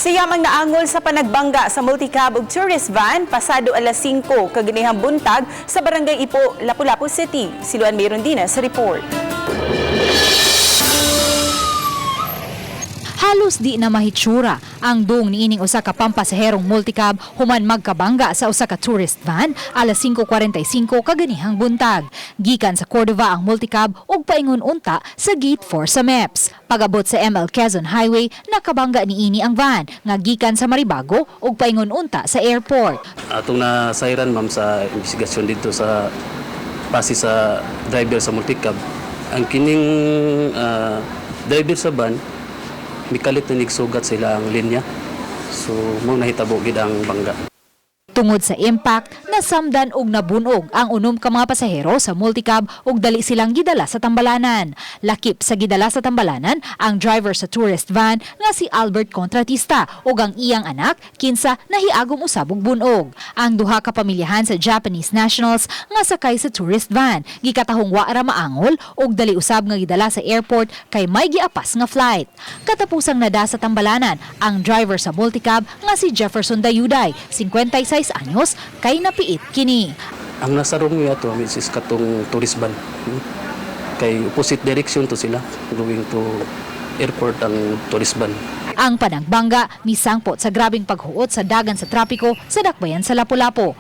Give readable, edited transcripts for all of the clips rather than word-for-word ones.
Siyam ang naangol sa panagbangga sa multicab ug tourist van pasado alas 5 kaganihang buntag sa Barangay Ipo, Lapu-Lapu City. Si Luan Mirondina sa report. Halos di na mahitsura ang dung niining usa ka pampasaherong multicab human magkabangga sa usa ka tourist van alas 5:45 kaganihang buntag. Gikan sa Cordova ang multicab ug paingon unta sa Gate 4 sa MEPS. Pag-abot sa ML Quezon Highway, nakabangga niini ang van nga gikan sa Maribago ug paingon unta sa airport. Atong nasayran, ma'am, sa investigasyon dito sa base sa driver sa multicab. Ang kining driver sa van mikalit na nigsugat sila ang linya. So mo nahitabo gid ang bangga. Tungod sa impact, nasamdan og nabunog ang unom ka mga pasahero sa multicab ug dali silang gidala sa tambalanan. Lakip sa gidala sa tambalanan ang driver sa tourist van nga si Albert Contratista ug ang iyang anak kinsa nahiagom usab og bunog. Ang duha ka pamilyahan sa Japanese nationals nga sakay sa tourist van gikatahong wa ra maangol ug dali usab nga gidala sa airport kay may giapas nga flight. Katapusang nada sa tambalanan ang driver sa multicab nga si Jefferson Dayuday, 56 anyos, kay napiit kini. Ang nasa wrong way ato is katong tourist van. Kay opposite direction to sila going to airport ang tourist van. Ang panagbangga misangpot sa grabeng paghuot sa dagan sa trapiko sa dakbayan sa Lapu-Lapu.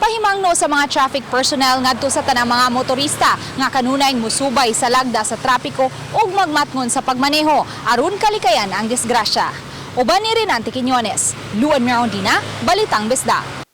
Pahimangno sa mga traffic personnel ngadto sa tanang mga motorista nga kanunay musubay sa lagda sa trapiko ug magmatngon sa pagmaneho aron kalikayan ang disgrasya. Uban ni Renante Quiñones, Luan Mirondina, Balitang Bisdak.